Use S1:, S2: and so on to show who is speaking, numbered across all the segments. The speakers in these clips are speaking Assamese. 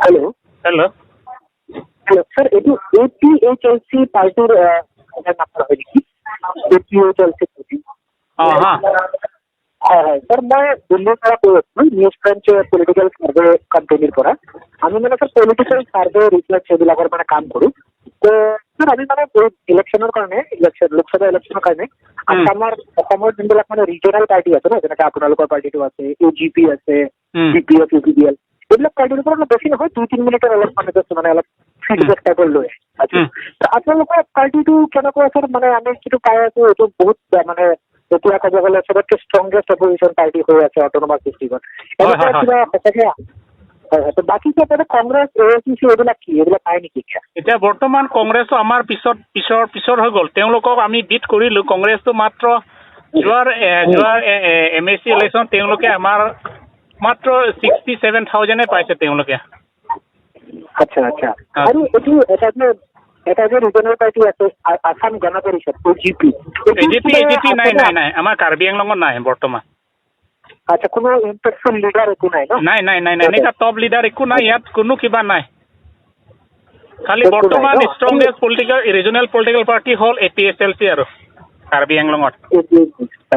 S1: হেল্ল'।
S2: হেল্ল'।
S1: হেল্ল' ছাৰ, এইটো এপিএইচএলচি পাৰ্টিৰ নাম্বাৰ হয় নেকি? APHLC party?
S2: অঁ, হা।
S1: হয়, ছাৰ, মই দিল্লীৰ পৰা কৈ আছিলোঁ, নিউজ ফ্ৰেঞ্চ পলিটিকেল ছাৰ্ভে কোম্পানীৰ পৰা। আমি মানে ছাৰ পলিটিকেল ছাৰ্ভে, ৰিচাৰ্চ এইবিলাকৰ মানে কাম কৰোঁ। ত' ছাৰ, আমি মানে এই ইলেকশ্যনৰ কাৰণে, ইলেকশ্যন, লোকসভা ইলেকশ্যনৰ কাৰণে আছামৰ, অসমৰ যোনবিলাক মানে ৰিজনেল পাৰ্টি আছে ন, যেনেকে আপোনালোকৰ পাৰ্টিটো আছে, এজিপি আছে, বিপিএফ, ইউপিপিএল, এইবিলাক পাৰ্টিৰ ওপৰত অলপ, বেছি নহয়, 2-3 মিনিটৰ অলপ মানে জাষ্ট মানে অলপ ফিডবেক টাইপৰ লৈ আছো। ত' আপোনালোকৰ পাৰ্টিটো কেনেকুৱা ছাৰ? মানে আমি যিটো পাই আছো, এইটো বহুত মানে এতিয়া ক'ব গ'লে চবতকে ষ্ট্ৰংগেষ্ট অপজিশ্যন পাৰ্টি হৈ আছে অট'নমাছ ডিষ্ট্ৰিক্টত। এনেকুৱা কিবা সঁচাকে হয়। ত' বাকী কি আছে? কংগ্ৰেছ, এআইচিচি, এইবিলাক কি, এইবিলাক নাই নেকি এতিয়া?
S2: এতিয়া বৰ্তমান কংগ্ৰেছো আমাৰ পিছত পিছৰ হৈ গ'ল। তেওঁলোকক আমি বিট কৰিলোঁ। কংগ্ৰেছটো মাত্ৰ যোৱাৰ এমএচি ইলেকশ্যন তেওঁলোকে আমাৰ মাত্ৰ 67,000-এ পাইছে তেওঁলোকে।
S1: আচ্ছা। আৰু এইটো এটা যে ৰিজনেল পাৰ্টি আছে, আছাম গণ পৰিষদ, এজিপি?
S2: এজিপি নাই, আমাৰ কাৰ্বি আংলঙত নাই বৰ্তমান।
S1: আচ্ছা, কোনো ইম্পেক্টফুল লিডাৰ একো নাই ন?
S2: নাই, এনেকুৱা টপ লিডাৰ একো নাই ইয়াত, কোনো কিবা নাই। খালি
S1: একো নাই
S2: বৰ্তমান
S1: ন?
S2: Strongest political, regional political party হ'ল এপিএছএলচি আৰু কাৰ্বি আংলঙত।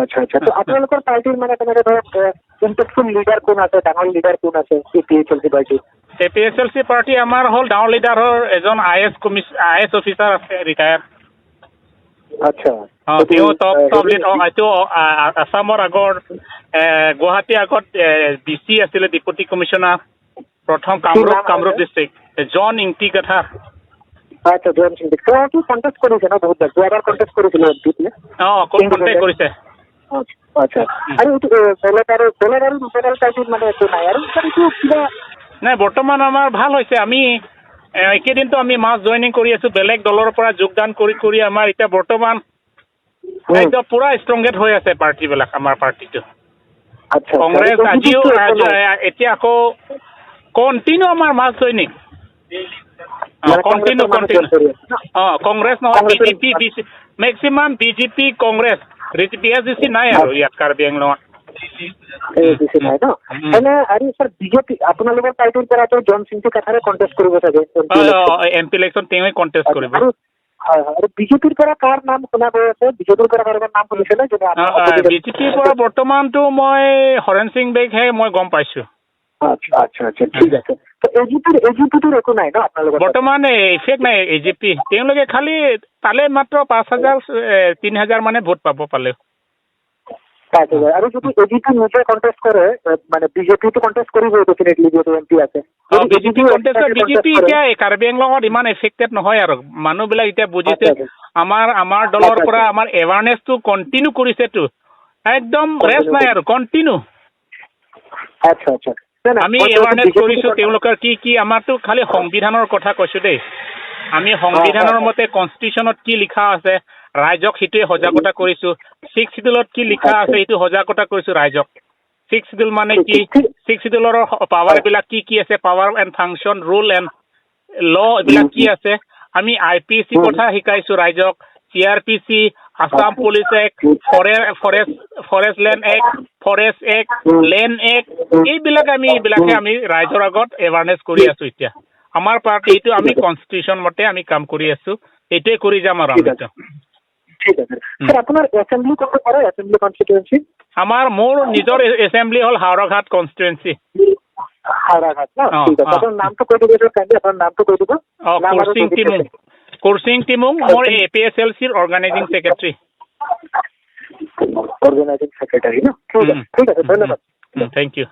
S1: আচ্ছা। তো আপোনালোকৰ পাৰ্টিৰ মানে তেনেকে ধৰক ইম্পেক্টফুল লিডাৰ কোন আছে, ডাঙৰ লিডাৰ কোন আছে APHLC party?
S2: APSLC party আমাৰ হ'ল ডাঙৰ লিডাৰ হ'ল এজন আই এছ অফিচাৰ আছে, ৰিটায়াৰ। অঁ, তেওঁ টপ লিড। এইটো আছামৰ আগৰ গুৱাহাটী আগত ডি চি আছিলে, ডেপুটি কমিশ্যনাৰ প্ৰথম, কামৰূপ
S1: নাম?
S2: কামৰূপ
S1: হয়?
S2: ডিষ্ট্ৰিক্ট, জন ইংতি কাথাৰ।
S1: আচ্ছা, জন সিং। তেওঁ কি কণ্টেষ্ট কৰিছে ন বহুত বাৰ? যোৱাবাৰ কণ্টেষ্ট কৰিছিলে এম পিত?
S2: অঁ, কণ্টেক্ট কৰিছে।
S1: আচ্ছা। আৰু এইটো বেলেগ আৰু ৰিজনেল পাৰ্টিত মানে একো নাই আৰু ছাৰ, এইটো কিবা?
S2: নাই, বৰ্তমান আমাৰ ভাল হৈছে। আমি এইকেইদিনতো আমি মাছ জইনিং কৰি আছো, বেলেগ দলৰ পৰা যোগদান কৰি কৰি আমাৰ এতিয়া বৰ্তমান একদম পুৰা ষ্ট্ৰংগেট হৈ আছে পাৰ্টিবিলাক, আমাৰ পাৰ্টিটো।
S1: আচ্ছা
S2: কংগ্ৰেছ
S1: আৰু
S2: আজিও
S1: AGP টো একো নাই?
S2: এতিয়া আকৌ কণ্টিনিউ আমাৰ মাছ জইনিং।
S1: মানে
S2: কণ্টিনিউ
S1: কংগ্ৰেছৰ মানুহ
S2: কণ্টিনিউ
S1: join কৰি আছে ন?
S2: অঁ, কংগ্ৰেছ নহয়,
S1: কংগ্ৰেছৰ-
S2: BJP, maximum BJP, Congress, B S D C নাই আৰু ইয়াত কাৰ্বি আংলঙত।
S1: AGP নাই ন?
S2: উম।
S1: এনে আৰু ছাৰ, বিজেপি, আপোনালোকৰ পাৰ্টিৰ পৰাতো জন সিংটি কাথাৰে কণ্টেষ্ট কৰিব চাগে MP election?
S2: MP election তেওঁৱে কণ্টেষ্ট কৰিব।
S1: আৰু হয়, আৰু বিজেপিৰ পৰা কাৰ নাম শুনা গৈ আছে? বিজেপিৰ পৰা কাৰোবাৰ নাম শুনিছে নে যোনে আপোনাৰ opposite?
S2: বিজেপিৰ পৰা বৰ্তমানটো মই হৰেণ সিং বেগহে মই গম পাইছো।
S1: আচ্ছা, ঠিক আছে। তো এজিপিটোৰ একো নাই ন আপোনালোকৰ তাত?
S2: বৰ্তমান ইফেক্ট নাই এজিপি। তেওঁলোকে খালি পালে মাত্ৰ 5,000, 3,000 মানে ভোট পাব পালে।
S1: 5,000। আৰু যদি এজিপি নিজে কণ্টেষ্ট কৰে, মানে বিজেপিটো কণ্টেষ্ট কৰিব ডেফিনেটলি, যিহেতু এমপি আছে। যদি
S2: BJP
S1: AGP
S2: contest
S1: extra
S2: BJP
S1: contest কৰে-
S2: এতিয়া এই কাৰ্বি আংলঙত ইমান এফেক্টেড নহয় আৰু মানুহবিলাক এতিয়া বুজিছে।
S1: আচ্ছা, আচ্ছা।
S2: আমাৰ দলৰ পৰা আমাৰ এৱাৰনেছটো কণ্টিনিউ কৰিছেতো, একদম ৰেষ্ট নাই আৰু কণ্টিনিউ।
S1: আচ্ছা, নাই,
S2: আমি
S1: মই কৈছো
S2: এৱাৰনেছ
S1: BJP
S2: কৰিছো তেওঁলোকৰ কি কি, আমাৰতো খালি সংবিধানৰ কথা কৈছো দেই। আমি সংবিধানৰ মতে কনষ্টিটিউশ্যনত কি লিখা আছে, ৰাইজক সেইটোৱে সজাগতা কৰিছো। ছিক্স চিডিউলত কি লিখা আছে, সেইটো সজাগতা কৰিছো ৰাইজক। ছিক্স চিডিউল মানে কি, ছিক্স চিডিউলৰ পাৱাৰ বিলাক কি কি আছে, power and function, rule and law, এইবিলাক কি আছে। আমি আইপিচি কথা শিকাইছো ৰাইজক, CrPC, Assam Police Act, Forest Land Act, Forest Act, Land Act, এইবিলাক আমি এইবিলাকে আমি ৰাইজৰ আগত এৱাৰনেছ কৰি আছো। এতিয়া আমাৰ পাৰ্টি এইটো আমি কনষ্টিটিউশ্যন মতে আমি কাম কৰি আছো, এইটোৱে কৰি যাম আৰু আমি।
S1: ঠিক আছে। ঠিক আছে স্যাৰ, আপোনাৰ এছেম্বলি কোনটো পৰে, এছেম্বলি কনষ্টিটুৱেঞ্চি?
S2: মোৰ নিজৰ এছেম্বলি হ'ল হাওৰাঘাট কনষ্টিটুৱেঞ্চি।
S1: হাওৰাঘাট ন?
S2: অ।
S1: ঠিক আছে।
S2: অ।
S1: আপোনাৰ নামটো কৈ দিব ছাৰ, কাইণ্ডলি আপোনাৰ নামটো কৈ দিব। নাম আৰু
S2: কুৰচিং টিমুং, কুৰচিং টিমুং, মোৰ এপিএছএলচিৰ অৰ্গেনাইজিং ছেক্ৰেটাৰী।
S1: অৰ্গেনাইজিং ছেক্ৰেটাৰী ন? ঠিক আছে। ঠিক আছে, ধন্যবাদ।
S2: Thank U.